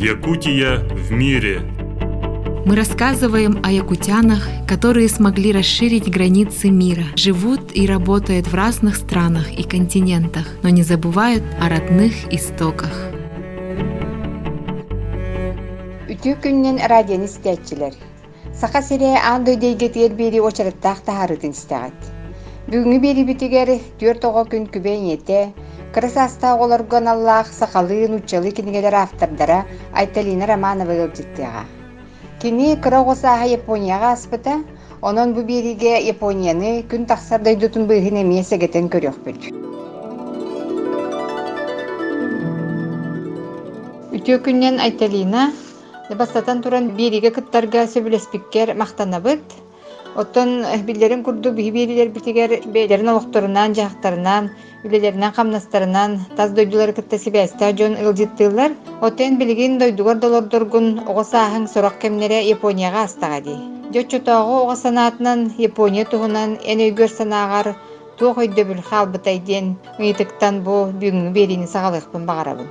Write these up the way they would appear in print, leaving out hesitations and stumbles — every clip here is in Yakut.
Якутия в мире. Мы рассказываем о якутянах, которые смогли расширить границы мира, живут и работают в разных странах и континентах, но не забывают о родных истоках. Үтүө күнүнэн радионы истээччилэр! Саха сирэ аан дойду эйгэтигэр биэрии уочараттаах таһаарыытын истэҕит. Бүгүҥҥү биэриибитигэр түөрт оҕо күн күбэй ийэтэ, кыра саастаах оҕолорго аналлаах сахалыы, нууччалыы кинигэлэр автордара Айталина Романова ыалдьыттыаҕа. Кини кыра оҕо сааһа Японияҕа ааспыта, онон бу биэриигэ Японияны күн тахсар дойдутун быыһын эмиэ сэгэтэн көрүөхпүт. Үтүө күнүнэн Айталина! Бастатан туран, биэриигэ кыттарга сөбүлэспиккэр махтанабыт. Оттон биллэрин курдук биһи биэриилэрбитигэр бэйэлэрин олохторунан-дьаһахтарынан, үлэлэринэн-хамнастарынан тас дойдулары кытта сибээстээх дьон ыалдьыттыыллар. Оттон билигин дойдугар да олордоргун оҕо сааһыҥ сорох кэмнэрэ Японияҕа аастаҕа дии. Дьэ оччотооҕу оҕо санаатынан Япония туһунан эн өйгөр-санааҕар туох өйдөбүл хаалбытай диэн ыйытыктан бу бүгүҥҥү биэриини саҕалыахпын баҕарабын.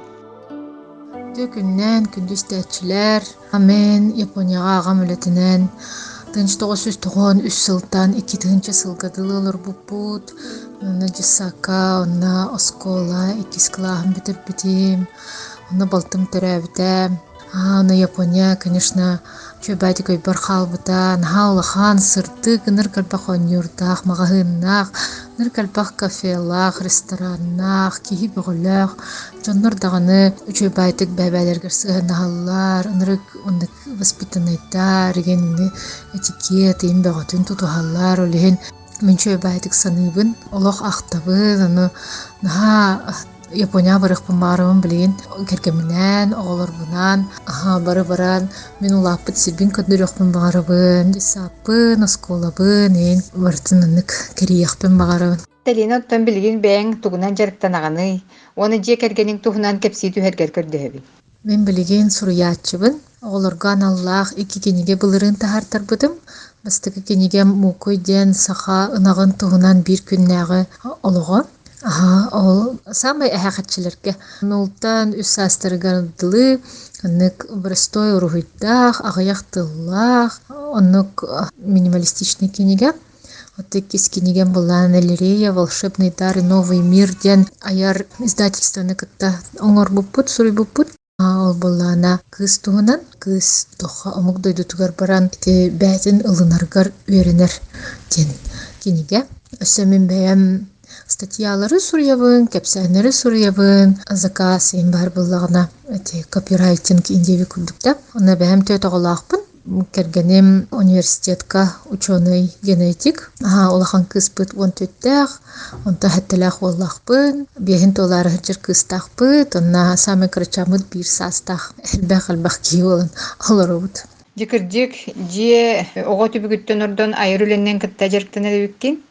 Үтүө күннээн күндү истээччилэр, Мин Японияҕа аҕам үлэтинэн 1993 сылтан 2000 сылга дылы олорбуппут. Онно дьыссаакка, онно оскуола иккис кылааһын бүтэрбитим. Онно балтым төрөөбүтэ. Аны Япония, конечно, үчүгэйдик өйбөр хаалбыта. Наһаа улахан, сырдык, ынырык элбэх оонньуурдаах, маҕаһыыннаах, ынырык элбэх кафелаах, рестораннаах, киһи бөҕөлөөх. Дьоннор даҕаны үчүгэйдик бэйэ-бэйэлэригэр сыһыаннаһаллар, ынырык оннук воспитанныйдар, игин этикет иһин бөҕөтүн тутуһаллар. Ол иһин мин үчүгэйдик саныыбын, олох ахтабын, ону наһаа Японияҕа барыахпын баҕарабын билигин кэргэмминээн, оҕолорбунаан аһаа бары баран мин улааппыт сирбин көрдөрүөхпүн баҕарабын, дьыссааппын, оскуолабын иһин барытын оннук кэрийиэхпин баҕарабын. Талина, оттон билигин бэйэҥ тугунан дьарыктанаҕыный уонна дьиэ кэргэниҥ туһунан кэпсии түһэргэр көрдөһөбүн. Мин билигин суруйааччыбын. Оҕолорго аналлаах икки кинигэ былырыын таһаартарбытым. Бастакы кинигэм «Муукуй» диэн саха ынаҕын туһунан биир күннээҕи олоҕо. Аһаа, ол саамай эһээхэччилэргэ. Нултан үс саастарыгар дылы оннук боростуой уруһуйдаах, аҕыйах тыллаах, оннук минималистичный кинигэ. Вот иккис кинигэм былаан Лирея, волшебный дар и новый мир диэн айар издательствоны кытта оҥорбуппут, суруйбуппут. Ол былаана кыыс туһунан. Кыыс тохха омук дойдутугар баран ити бэйэтин ылынаргар үөрэнэр диэн кинигэ. Өссө мин бэйэм статьялары суруйабын, кэпсээннэри суруйабын, заказ иһин баар буоллаҕына ити копирайтинг индиэби курдук да. Онно бэйэм түөрт оҕолоохпун. Кэргэним университетка учуонай генетик. Аһаа улахан кыыспыт уон түөртээх, онтон сэттэлээх уоллаахпын, биэһин туолаары сылдьар кыыстаахпыт, онно саамай кырачааммыт биир саастаах элбэх-элбэх киһи буолан олоробут. Дьэ кырдьык, дьиэ оҕо түбүгүттэн ордон айар үлэннэн кытта дьарыктанар эбиккин.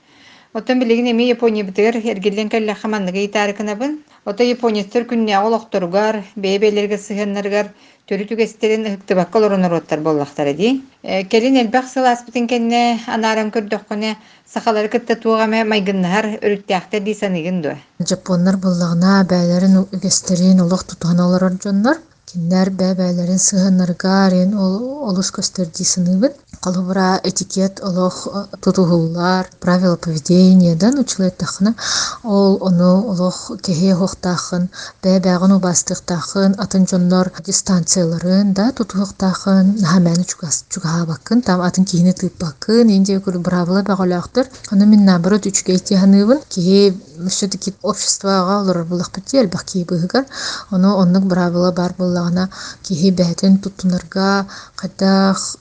Оттон билигин эмиэ Япониябытыгар эргиллэн кэллэххэ манныгы ыйытаары гынабын. Оттон японецтар күннээҕи олохторугар, бэйэ-бэйэлэригэр сыһыаннарыгар төрүт үгэстэрин ыһыктыбакка олорон норуоттар буоллахтара дии. Кэлин элбэх сыл ааспытын кэннэ анааран көрдөххүнэ, сахалары кытта туох эмэ майгыннаһар өрүттээхтэр дии саныыгын дуо? Дьоппуоннар буоллаҕына бэйэлэрин үгэстэрин олох тутуһан олорор дьоннор. Кинилэр бэйэ-бэйэлэрин сыһыаннарыгар эн ол олус көстөр дии саныыбын. Холобура, этикет олох тутуһуллар, правила поведения да нууччалыы эттэххинэ, ол ону олох кэһиэ уһуохтааххын, бэйэ-бэйэҕин убаастыахтааххын, атын дьоннор дистанцияларын да тутуһуохтааххын, наһаа мээнэ чугаһаабаккын, там атын киһини тыыппаккын, индия курдук быраабыла бөҕөлөөхтөр. Ону мин наоборот үчүгэй дии саныыбын. Киһи все-таки обществоҕа олорор буоллахпыт дии элбэх киһи быыһыгар. Ону оннук быраабыла баар буоллаҕына киһи бэйэтин туттунарга хайдах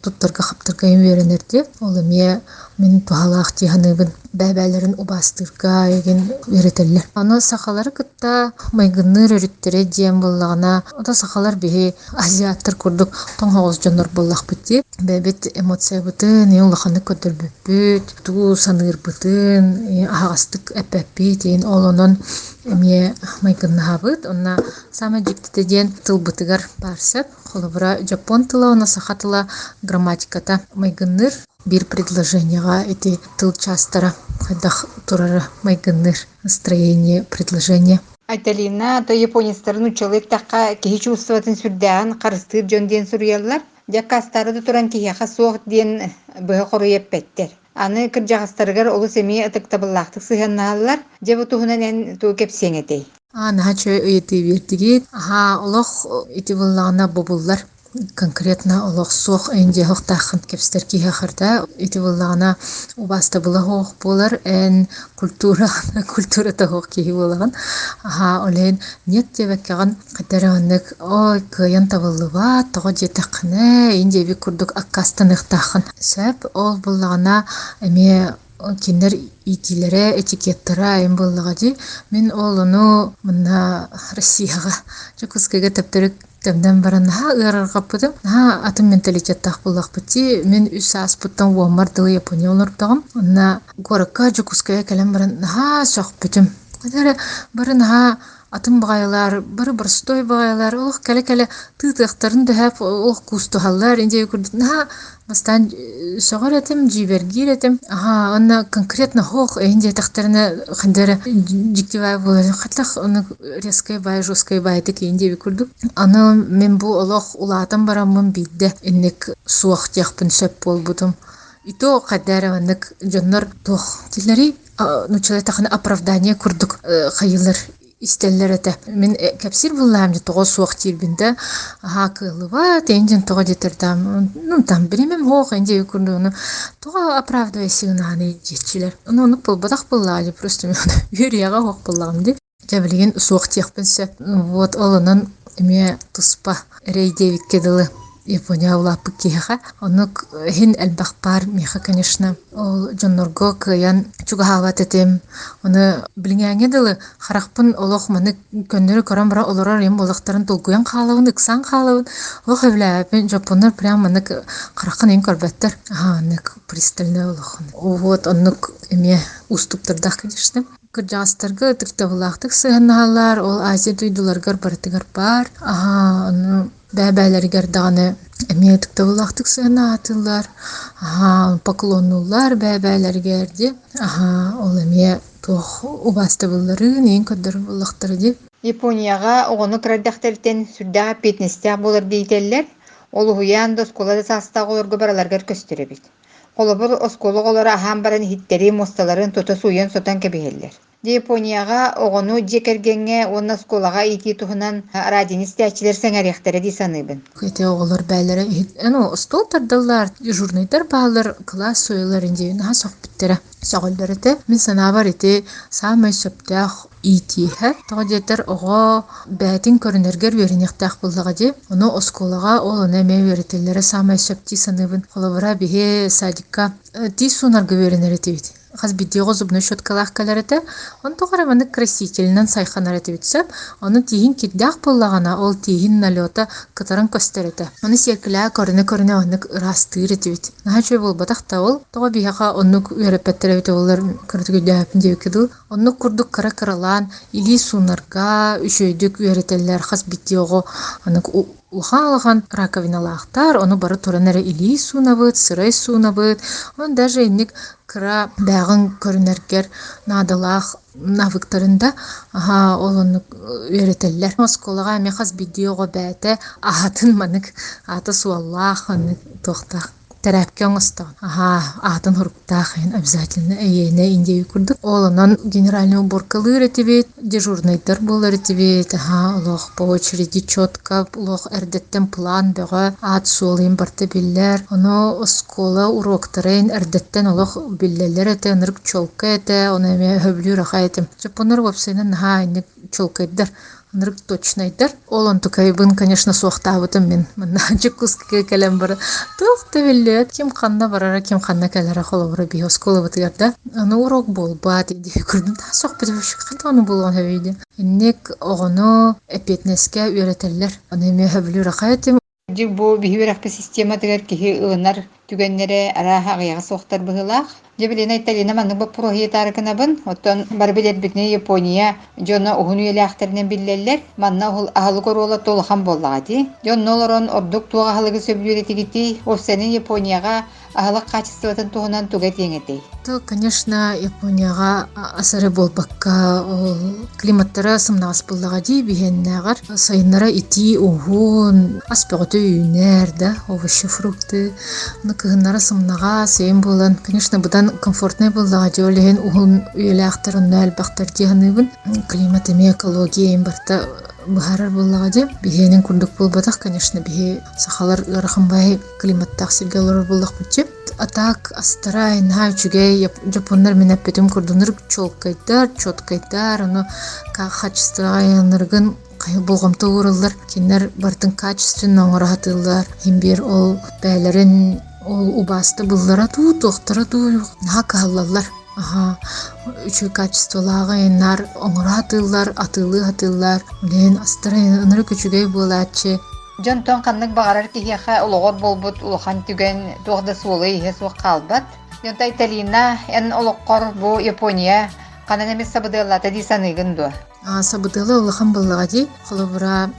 туттарга-хаптарга үөрэнэр дии. Ол эмиэ мин туһалаах дии саныыбын. Бэйэ-бэйэлэрин убаастыырга игин үөрэтэллэр. Аны сахалары кытта майгынныыр өрүттэрэ диэн буоллаҕына, ото сахалар биһи азиаттар курдук тоҥ-хоҕус дьоннор буоллахпыт дии. Бэйэбит эмоциябытын улаханнык көрдөрбүппүт, тугу саныырбытын аһаҕастык эппэппит иһин ол онон эмиэ майгыннаһабыт. Онно саамай дьиктитэ диэн тылбытыгар баар сөп. Холобура, дьоппуон тыла уонна саха тыла грамматиката майгынныыр. Биир предложениеҕа ити тыл чаастара хайдах турара майгынныыр. Настроение предложения. Айталина, то японецтары нууччалыы эттэххэ, киһи чувствотын сүрдээҕин харыстыыр дьон диэн суруйаллар. Дьэ, аккаастаары да туран киһиэхэ суох диэн быһа хоруй эппэттэр. Аны кырдьаҕастарыгар олус эмиэ ытыктабыллаахтык сыһыаннаһаллар. Дьэ, бу туһунан эн тугу кэпсиэҥ этэй? Аа, наһаа үчүгэй ыйытыы биэрдигит. Аһаа, олох ити буоллаҕына бобуллар. Конкретно олох суох эн дьиэ оһохтооххун кэпсэтэр киһиэхэ да ити буоллаҕына убаастабыла суох буолар эн культура культурата суох киһи буолаҕын. Аһаа, ол иһин нет диэбэккэҕин хайдах эрэ оннук ой кыайан табыллыбат, тоҕо диэтэххинэ ин диэбит курдук аккаастаныахтааххын сөп. Ол буоллаҕына эмиэ кинилэр иитиилэрэ, этикеттара айан буоллаҕа дии. Мин ол ону манна Россияҕа Дьокуускайга төптөрү төннөн баран наһаа ыарырҕаппытым. Наһаа атын менталитеттаах буоллахпыт дии. Мин үс сааспыттан уоммар дылы Япония олордоҕум. Онно куоракка Дьокуускайга кэлэн баран наһаа сөхпүтүм. Эрэ бары наһаа атын баҕайылар, бары боростуой баҕайылар, олох кэлэ-кэлэ тыытыахтарын дөһөөп олох куустуһаллар индия курдук наһаа бастаан сөҕөр этим, дьиибэргиир этим. Аһаа, уонна конкретно хоох эйин диэтэхтэринэ ханна эрэ дьиктибай буолар. Хаттах ону резкай баай, жесткай баайдык иин диэбит курдук. Аны мин бу олох улаатан бараммын биирдэ инник суох диэхпин сөп буолбутум. И то хайда эрэ маннык дьоннор туох дииллэрий нууччалыы эттэххинэ оправдание курдук хайыылар истэллэр этэ. Мин кэпсиир буоллаҕым дьэ тоҕо суох диирбин да аһаа кыаллыбат эйин дьэн тоҕо диэтэр там ну там биримим суох эйин диэки курдук ону тоҕо оправдывайся гынаҕыный диэччилэр. Ону оннук буолбатах буоллаҕа дии просто мин үөрүйэҕэ суох буоллаҕым дии. Дьэ билигин суох диэхпин сөп. Вот ол онон эмиэ туспа эрэй диэбиккэ дылы Япония улааппыт киһиэхэ. Оннук иһин элбэх баар миэхэ, конечно, ол дьоннорго кыайан чугаһаабат этим. Ону билиҥээҥҥэ дылы харахпын олох маны көннөрү көрөн баран олорор ийэм буоллахтарын долгуйан хаалабын, ыксаан хаалабын. Олох сөбүлээбэппин. Дьоппуннар прям маннык хараххын иһин көрбөттөр. Аһаа, оннук пристальный олох. Вот оннук эмиэ уустуктардаах, конечно. Кырдьаҕастарга ытыктабыллаахтык сыһыаннаһаллар, ол Азия дойдуларыгар барытыгар баар. Аһаа, ону бэйэ-бэйэлэригэр даҕаны эмиэ ытыктабыллаахтык сыһыаннаһатыллар. Аһаа, поклоннуллар бэйэ-бэйэлэригэр дии. Аһаа, ол эмиэ туох убаастабылларын иһин көрдөрөр буоллахтара дии. Японияҕа оҕону кыра эрдэхтэриттэн сүрдээх эппиэтинэстээх буолар диэтэллэр. Ол уһуйаан да, оскуола да саастаах оҕолорго барыларыгар көстөр эбит. Холобур, оскуола оҕолоро аһаан баран иһиттэри, муосталарын тута сууйан-сотон кэбиһэллэр. Дьэ, Японияҕа оҕону дьиэ кэргэҥҥэ уонна оскуолаҕа иитии туһунан радионы истээччилэр сэҥээриэхтэрэ дии саныыбын. Ити оҕолор бээлэрэ иһит ну, остуол тардаллар, дежурнайдар бааллар, кылаас суойаллар диэн наһаа сөхпүттэрэ. Сөҕөллөр этэ. Мин санаабар ити саамай сөптөөх иитииһэ. Тоҕо диэтэр оҕо бэйэтин көрүнэргэр үөрэниэхтээх буоллаҕа дии. Ону оскуолаҕа ол ону эмиэ үөрэтэллэрэ саамай сөп дии саныыбын. Холобура, биһи садикка тиис суунарга үөрэнэр этибит. Хас биирдии оҕо зубной щеткалаах кэлэр этэ. Онтук эрэ маннык красителинэн сайханар этибит сөп. Ону тииһин кирдээх буоллаҕына, ол тииһин налета кытаран көстөр этэ. Ону сиэркилэҕэ көрүнэ-көрүнэ оннук ыраастыыр этибит. Наһаа үчүгэй буолбатах да ол. Тоҕо биһиэхэ оннук үөрэппэттэр эбитэ буоллар, кыратык өйдөөбөппүн диэбиккэ дылы. Оннук курдук кыра-кыралаан илии суунарга үчүгэйдик үөрэтэллэр. Хас биирдии оҕо оннук улахан-улахан раковиналаахтар, ону бары туран эрэ илии суунабыт, сырай суунабыт. Онон даже инник кыра бээҕин көрүнэргэр наадалаах навыктарын да аһаа ол оннук үөрэтэллэр. Оскуолаҕа эмиэ хас биирдии оҕо бэйэтэ аатын маннык аата суоллаах оннук туохтаах тэрээпкэ оҥостоон аһаа аатын суруктаах иһин обязательно эйиэнэ индия курдук. Ол онон генеральный уборкалыыр этибит, дежурнайдар буолар этибит, аһаа олох по очереди четко олох эрдэттэн план бөҕө, аат суол иһин барыта биллэр. Ону оскуола уруоктарын эрдэттэн олох биллэллэр этэ, ынырык чуолкай этэ, ону эмиэ өһөбүлүүр аҕай этим. Дьоппоннор уопсайынан наһаа инник чуолкайдар, ынырык точнайдар. Ол онтукайбын, конечно, суохтаабытым мин. Манна Дьокуускайга кэлэн баран туох да биллибэт, ким ханна барара, ким ханна кэлэрэ холобура биһи оскуолабытыгар да. Аны уруок буолбат дии көрдүм. Сохпут ханна ону буолуон сөбүй диэн. Инник оҕону эппиэтинэскэ үөрэтэллэр. Ону эмиэ сөбүлүүр аҕай этим. Дьик бу биһи үөрэхпит систематыгар киһи ылынар түгэннэрэ арааһа аҕыйаҕа суохтар быһыылаах. Дьэ билигин Айталина маннык боппуруоһу ыйытаары гынабын. Оттон бары билэрбитинэн Япония дьоно уһун үйэлээхтэринэн биллэллэр. Манна аһылык оруола улахан буоллаҕа дии. Дьэ онно олорон ордук туох аһылыгы сөбүлүүр этигитий? Уопсайынан Японияҕа аһылык хаачыстыбатын туһунан тугу этиэҥ этэй? То, конечно, Японияҕа ас эрэ буолбакка, ол климаттара сымнаҕас буоллаҕа дии биһиэннээҕэр. Сайыннара итии уһун, ас бөҕөтө үүнэр да, овощи, фрукты. Аны кыһыннара сымнаҕас, эйин буолан, конечно, быдан комфортнай буоллаҕа дии, ол иһин уһун үйэлээхтэр онно элбэхтэр дии саныыбын. Климат эмиэ экология эйин барыта быһаарар буоллаҕа дии. Биһиэнин курдук буолбатах, конечно, биһи сахалар ыарахан баай климаттаах сиргэ олорор буоллахпыт дии. А так астара наһаа үчүгэй, дьоппуоннар мин эппитим курдук чуолкайдар, чуоткайдар, ону качествоҕа айаннаргын болҕомто уураллар. Кинилэр барытын качественно оҥоро сатыыллар. Иһин биир ол бэйэлэрин ол убаастабыллара дуу, туохтара дуу наһаа кыһаллаллар. Аһаа, үчүгэй качестволааҕы айаннар оҥоро сатыыллар, атыылыы сатыыллар. Билигин астара ынырык үчүгэй буолааччы. Дьонтон ханнык баҕарар киһиэхэ олоҕор буолбут улахан түгэн туох да суола-ииһэ суох хаалбат. Дьонто Айталина, эн олоххор бу Япония ханан эмит сабыдыаллаата дии саныыгын дуо? Сабыдыала улахан буоллаҕа дии. Холобура,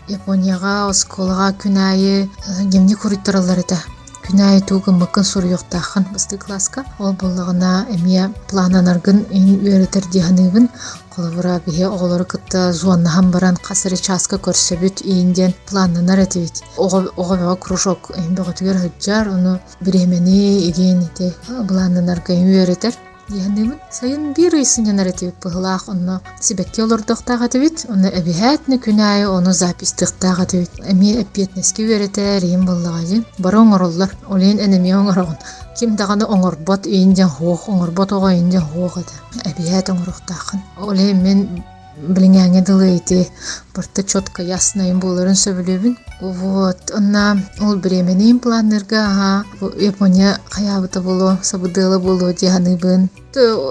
Японияҕа оскуолаҕа күн аайы дневник суруйтараллар этэ. Күн аайы тугу гыммыккын суруйуохтааххын бастакы кылааска. Ол буоллаҕына эмиэ плананаргын үөрэтэр дии саныыбын. Холобура, биһи оҕолору кытта зоннаһан баран хас эрэ чааска көрсөбүт иин диэн планнанар этибит. Оҕо оҕо бөҕө кружок бөҕөтүгэр сылдьар, ону бириэмэни игин ити былааннанарга үөрэтэр дии саныыбын. Сайын биир ый сынньанар этибит быһыылаах, онно сибэкки олордуохтаах этибит, онно эбиһээтинэ күн аайы ону записьтыахтаах этибит. Эмиэ эппиэтинэскэ үөрэтэр иһин буоллаҕа дии. Бары оҥороллор, ол иһин эн эмиэ оҥороҕун. Ким даҕаны оҥорбот иһин диэн суох, оҥорбот оҕо иһин диэн суох этэ. Эбиһээт оҥоруохтааххын. Ол иһин мин билиҥээҥҥэ дылы ити барыта четко яснайым буоларын сөбүлүүбүн. Вот, онно ол бириэмэни планнырга аха Япония хайаабыта буолуо, сабыдыала буолуо дии саныыбын.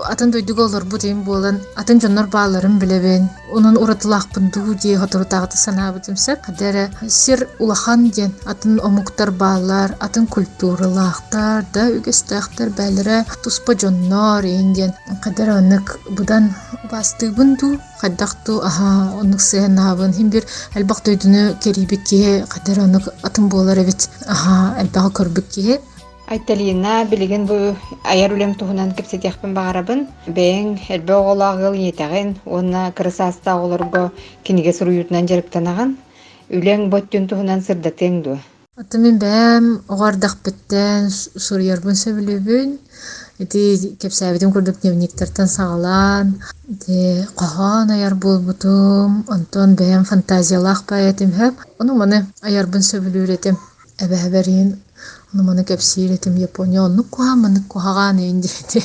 Атын дойдуга олорбут им буолан, атын дьоннор баалларын билэбин. Онон уратылаахпын дуу дии соторутааҕыта санаабытым сөп. Хата эрэ сир улахан диэн атын омуктар бааллар, атын культуралаахтар да үгэстээхтэр бээлэрэ туспа дьоннор иин диэн хата эрэ оннук быдан убаастыыбын дуу, хайдах дуу аһаа оннук сыһыаннаһабын. Иһин бир элбэх дойдуну кэрийбит киһи хата эрэ оннук атын буолар эбит. Аһаа элбэҕи көрбүт киһи. Айталина, билигин бу айар үлэм туһунан кэпсэтиэхпин баҕарабын. Бэйэҥ элбэх оҕолоох ыал ийэтэҕин уонна кыра саастаах оҕолорго кинигэ суруйуутунан дьарыктанаҕын. Үлэҥ бу өттүн туһунан сырдатыаҥ дуо? Оттон мин бэйэм оҕо эрдэхпиттэн суруйарбын сөбүлүүбүн. Ити кэпсээбитим курдук дневниктартан саҕалаан, ити хоһоон айар буолбутум, онтон бэйэм фантазиялаах поэтим сөп. Ону маны айарбын сөбүлүүр этим. Эбэһэбэриин ону маны кэпсиир этим Япония оннук куһаҕан маннык куһаҕан иин диэти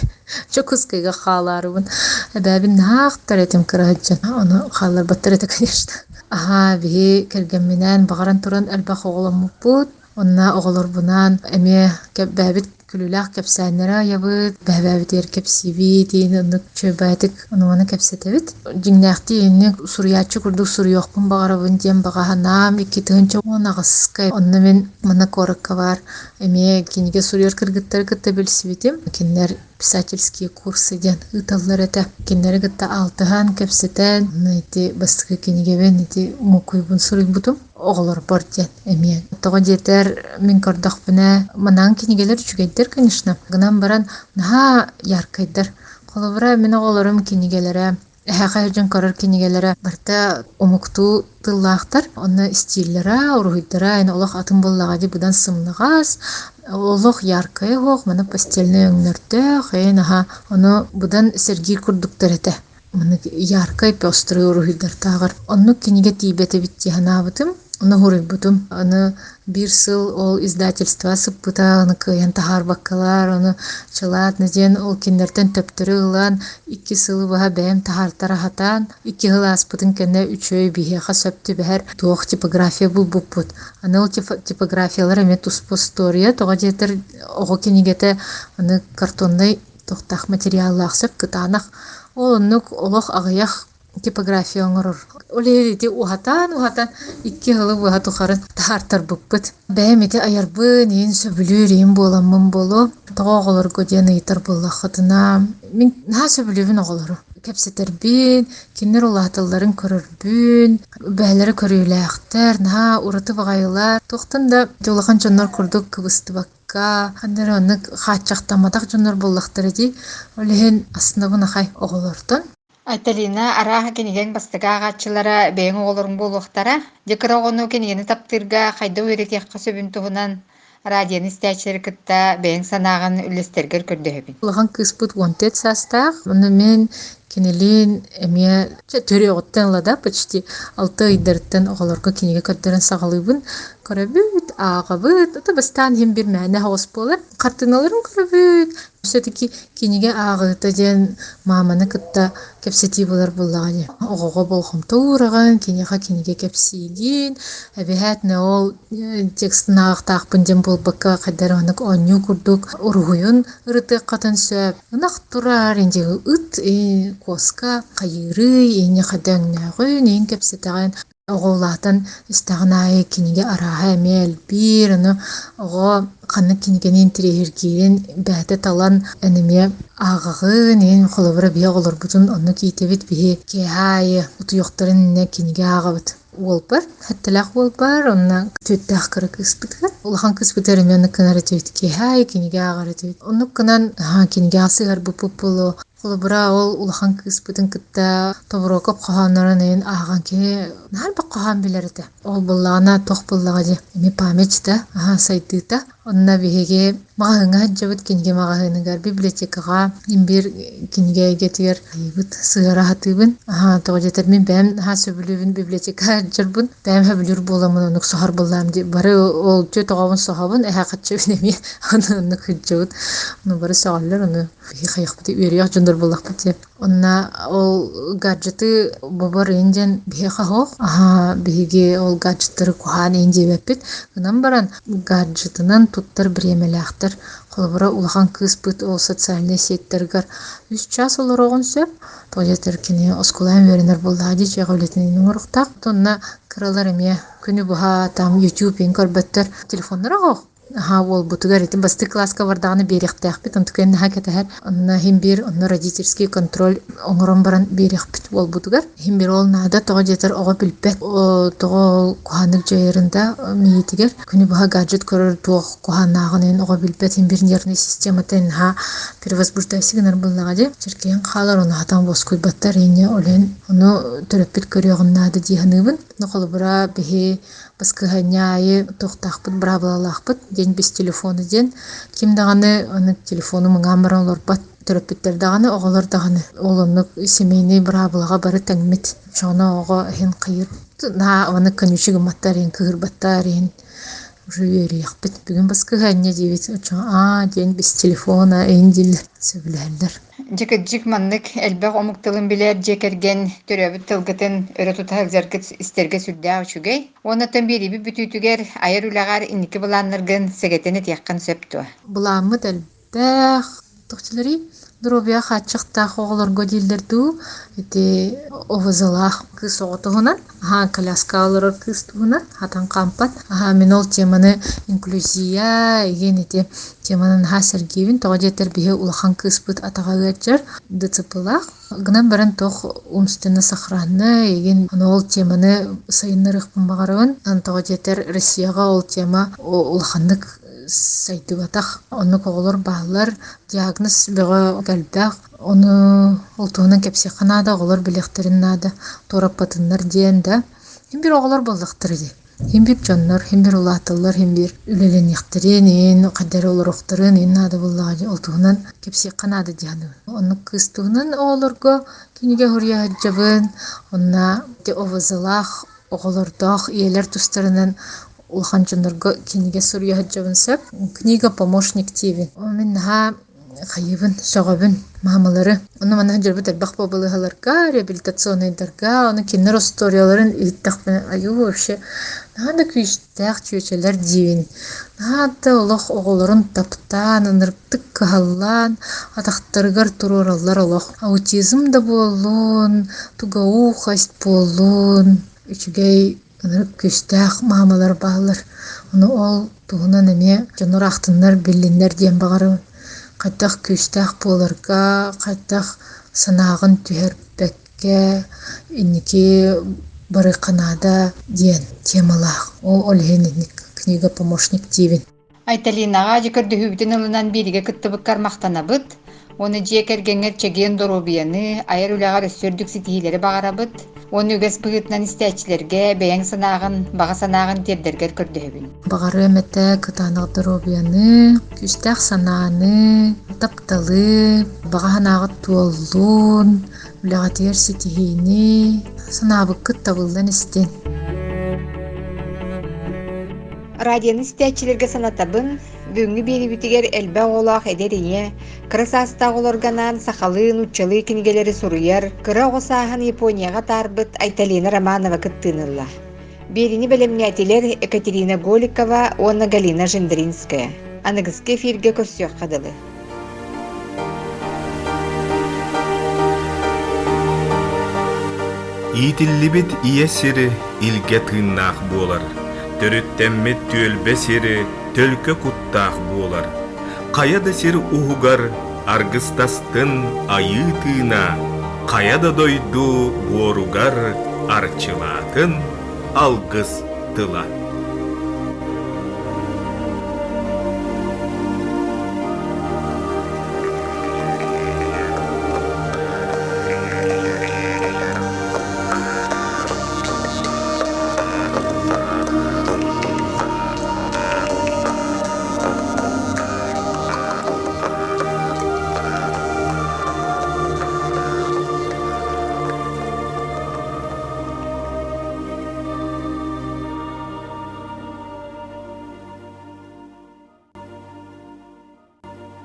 Дьокуускайга хаалаарыбын эбээбин наһаа ахтар этим кыра сылдьан ону хаалларбаттар этэ конечно аһаа биһи кэргэмминээн баҕаран туран элбэх оҕоломмуппут онно оҕолорбунаан эмиэ бэйэбит күлүүлээх кэпсээннэри айабыт, бэйэ-бэйэбитигэр кэпсиибит, иин оннук чөбөтүк ону-маны кэпсэтэбит. Дьиҥнээхтии инник суруйааччы курдук суруйуохпун баҕарабын диэн баҕа санаам 2018-ка онно мин манна куоракка баар эмиэ кинигэ суруйар кыргыттары кытта билсибитим. Кинилэр писательские курсы диэн ыыталлар этэ. Кинилэри кытта алтыһан, кэпсэтэн, ити бастакы кинигэбин ити мукуйбун суруйбутум. Оҕолорбор диэн эмиэ. Тоҕо диэтэр, мин көрдөхпүнэ, манаан кинигэлэр үчүгэйдэр, конечно. Гынан баран, наһаа яркайдар. Холобура, мин оҕолорум кинигэлэрэ, эһээхэ дьон көрөр кинигэлэрэ барыта омуктуу тыллаахтар. Онно стиллэрэ, уруһуйдара эн олох атын буоллаҕа дии быдан сымнаҕас, олох яркайа суох, маны постельнай өҥнөрдөөх, эн аһа ону быдан сэргиир курдуктар этэ. Маннык яркай, пестрый уруһуйдартааҕар. Оннук кинигэ тиийбэт эбит дии санаабытым. Ону суруйбутум. Аны биир сыл ол издательство сыппыта, аны кыайан таһаарбаккалар, ону чылаатна диэн ол кинилэртэн төптөрү ылан, икки сылы быһа бэйэм таһаартара сатаан, икки сыл ааспытын кэннэ үчүгэй биһиэхэ сөп түбэһэр туох типография булбуппут. Аны ол типографиялар эмиэ туспа история, тоҕо диэтэр оҕо кинигэтэ аны картоннай туохтаах материаллаах сөп кытаанах. Ол оннук олох аҕыйах. типография оҥорор. Ол иһин ити уһатан-уһатан икки сылы быһа тухары таһаартарбыппыт. Бэйэм ити айарбын, иһин сөбүлүүр иһин буоламмын буолуо. Тоҕо оҕолорго диэн ыйытар буоллаххытына, мин наһаа сөбүлүүбүн оҕолору. Кэпсэтэрбин, кинилэр улааталларын көрөрбүн, бэйэлэрэ көрүүлээхтэр, наһаа ураты баҕайылар. Туохтан да улахан дьоннор курдук кыбыстыбакка, ханна эрэ оннук хааччахтамматах дьоннор буоллахтара дии. Ол иһин астынабын ахай оҕолортон. Айталина, арааһа кинигэҥ бастакы ааҕааччылара бэйэҥ оҕолоруҥ буолуохтара. Дьэ кыра оҕону кинигэни таптыырга хайдах үөрэтиэххэ сөбүн туһунан радионы истээччилэри кытта бэйэҥ санааҕын үллэстэргэр көрдөһөбүн. Улахан кыыспыт 14 саастаах. Онно мин кинилиин эмиэ төрүөҕүттэн ыла да почти алта ыйдарыттан оҕолорго кинигэ көрдөрөн саҕалыыбын. Көрөбүт, ааҕабыт. Ото бастаан иһин бир мээнэ оҕус буолар. Хартыыналарын көрөбүт, Все-таки кинигэ ааҕыыта диэн мааманы кытта кэпсэтии буолар буоллаҕа дии. Оҕоҕо болҕомто уураҕын, киниэхэ кинигэ кэпсиигин, эбэһээтинэ ол текстын ааҕыахтаахпын диэн буолбакка, хайдах эрэ оннук оонньуу курдук уруһуйун ырытыаххытын сөп. Ынах турар, инде ыт, куоска хайыырый, инньэ хайда өҥнөөҕүн, иһин кэпсэтэҕин. Оҕо улаатан истэҕин аайы кинигэ арааһа эмиэ элбиир, ону оҕо ханнык кинигэни интэриэһиргиирин бэйэтэ талан эн эмиэ ааҕаҕын, иһин холобура биһи оҕолорбутун оннук иитэбит, биһи киэһэ аайы утуйуохтарын иннинэ кинигэ ааҕабыт. Уолбар, сэттэлээх уолбар, онно түөртээх кыра кыыспытыгар, улахан кыыспытыгар эмиэ оннук гынар этибит, киэһэ аайы кинигэ ааҕар этибит. Оннук гынан кинигэҕэ сыһыарбыппыт буолуо. Холобура, ол улахан кыыспытын кытта Тобуруокап хоһооннорун ыйын ааҕан киһи наһаа элбэх хоһоон билэр этэ. Ол буоллаҕына туох буоллаҕа дии, эмиэ память да, аһаа сайдыыта. Онно биһиги маҕаһыыҥҥа сылдьабыт, кинигэ маҕаһыыныгар, библиотекаҕа имбиир кинигэ эйгэтигэр айыбыт сыһыара сатыыбын. Аһаа, тоҕо диэтэр мин бэйэм наһаа сөбүлүүбүн библиотека сылдьарбын. Бэйэм сөбүлүүр буоламмын оннук соһор буоллаҕым дии. Бары ол түөрт оҕобун соһобун, эһээхиччэбин эмиэ ону оннук сылдьабыт. Ону бары сөҕөллөр, ону хайахпыт үөрүйэх дьоннор буоллахпыт диэн. Онно ол гаджеты бобор иин диэн биһиэхэ оһох. Аһаа, биһиги ол гаджеттары куһаан иин диэбэппит. Гынан баран гаджетынан туттар бириэмэлээхтэр. Холобура, улахан кыыспыт ол социальнай сетьтэргэр үс час олоруоҕун сөп. Тоҕо диэтэр кини оскуолаҕа үөрэнэр буоллаҕа дии, дьиэҕэ үлэтин оҥоруохтаах. Онно кыралар эмиэ күнү быһа там YouTube иин көрбөттөр. Телефоннара оһох. Аһаа уолбутугар ити бастакы кылааска бардаҕына биэриэхтээхпит, онтукайын наһаа кэтэһэр. Онно иһин биир онно родительский контроль оҥорон баран биэриэхпит уолбутугар. Иһин биир ол наада, тоҕо диэтэр оҕо билбэт, тоҕо ол куһааннык дьайарын да миитигэр. Күнү быһа гаджет көрөр туох куһааннааҕын иһин оҕо билбэт, иһин биир нервнай системата наһаа перевозбуждайся гынар буоллаҕа дии. Чэркэйэн хаалар, ону хатан уоскуйбаттар, инньэ ол иһин ону төрөппүт көрүөҕүн наада дии саныыбын. Холобура, биһи Баскыһыанньа аайы туохтаахпыт, быраабылалаахпыт диэн без телефона диэн. Ким даҕаны аны телефону мыҥаан баран олорбот. Төрөппүттэр даҕаны, оҕолор даҕаны. Ол оннук семейный быраабылаҕа бары тэҥмит. Оччоҕуна оҕо иһин хайыр наһаа аны конючи гымматтар иһин кыыһырбаттар иһин уже үөрүйэхпит. Бүгүн баскыһыанньа диибит. Оччоҕо аа диэн без телефона иһин дииллэр. Сөбүлэһэллэр. Дьэ кырдьык маннык элбэх омук тылын билэр дьиэ кэргэн төрөөбүт тылгытын өрө тута сылдьаргыт истэргэ сүрдээх үчүгэй. Уонна оттон биэриибит бүтүүтүгэр айар үлэҕэр инники былааннаргын сэгэтэн этиэххин сөп дуо? Былааммыт элбэх. Тохчуларый доруобуйа хааччахтаах оҕолорго дииллэр дуу, ити ОВЗ-лаах кыыс оҕо туһунан Аһаа, коляскаҕа олорор кыыс туһунан хатан хаампат. Аһаа, мин ол теманы инклюзия игин ити теманы наһаа сэргиибин. Тоҕо диэтэр биһи улахан кыыспыт атаҕа ыалдьар ДЦП-лаах. Гынан баран туох умственно сохранна игин аны ол теманы сайыннарыахпын баҕарабын. Тоҕо диэтэр Россияҕа ол тема улаханнык сайдыбатах. Оннук оҕолор бааллар. Диагноз бөҕө элбэх. Ону ол туһунан кэпсиэххэ наада, оҕолор билиэхтэрин наада, туораппатыннар диэн да. Син биир оҕолор буоллахтара дии. Син биир дьоннор, син биир улааталлар, син биир үлэлэниэхтэрин, иһин хайдах эрэ олоруохтарын иһин наада буоллаҕа дии. Ол туһунан кэпсиэххэ наада дии саныыбын. Оннук кыыс туһунан оҕолорго кинигэ суруйа сылдьабын. Онно ити ОВЗ-лаах оҕолордоох ийэлэр тустарынан улахан дьоннорго кинигэ суруйа сылдьабын сөп. Книга помощник диибин. Мин наһаа хайыыбын, сөҕөбүн маамалары. Ону манна сылдьарбыт элбэх буолбалыыһаларга, реабилитационнайдарга, ону кинилэр остуоруйаларын иһиттэхпинэ, айуу вообще наһаа да күүстээх чүөчэлэр диибин. Наһаа да олох оҕолорун таптаан, ынырыктык кыһаллаан атахтарыгар туруораллар олох. Аутизм да буоллун, тугоухость буоллун, үчүгэй ынырык күүстээх маамалар бааллар. Ону ол туһунан эмиэ дьоннор аахтыннар, биллиннэр диэн баҕарабын. Хайдах күүстээх буоларга, хайдах санааҕын түһэрбэккэ инники барыахха наада диэн темалаах. Ол ол иһин инник книга помощник диибин. Айталинаҕа дьэ көрдөһүүбүтүн ылынан биэриигэ кыттыбыккар махтанабыт. Уонна дьиэ кэргэҥҥэр чэгиэн доруобуйаны, айар үлэҕэр өссө үрдүк ситиһиилэри баҕарабыт. Уонна үгэс быһыытынан истээччилэргэ бэйэҥ санааҕын, баҕа санааҕын тиэрдэргэр көрдөһөбүн. Баҕарыам этэ кытаанах доруобуйаны, күүстээх санааны, тапталы, баҕа санааҕыт туоллун, үлэҕитигэр ситиһиини, санаабыккыт табыллан истин. Радионы истээччилэргэ санатабын, бүгүҥҥү биэриибитигэр элбэх оҕолоох эдэр ийэ, кыра саастаах оҕолорго анаан сахалыы, нууччалыы кинигэлэри суруйар, кыра оҕо сааһын Японияҕа атаарбыт Айталина Романова кыттыыны ылла. Биэриини бэлэмнээтилэр Екатерина Голикова уонна Галина Жендринская. Аныгыскы эфиргэ көрсүөххэ дылы. Иитиллибит ийэ сири илгэ тыыннаах буолар, төрүттэммит түөлбэ сири төлкө куттаах буолар. Хайа да сир уһугар аргыстастын айыы тыына, хайа да дойду буоругар арчылаатын алгыс тыла.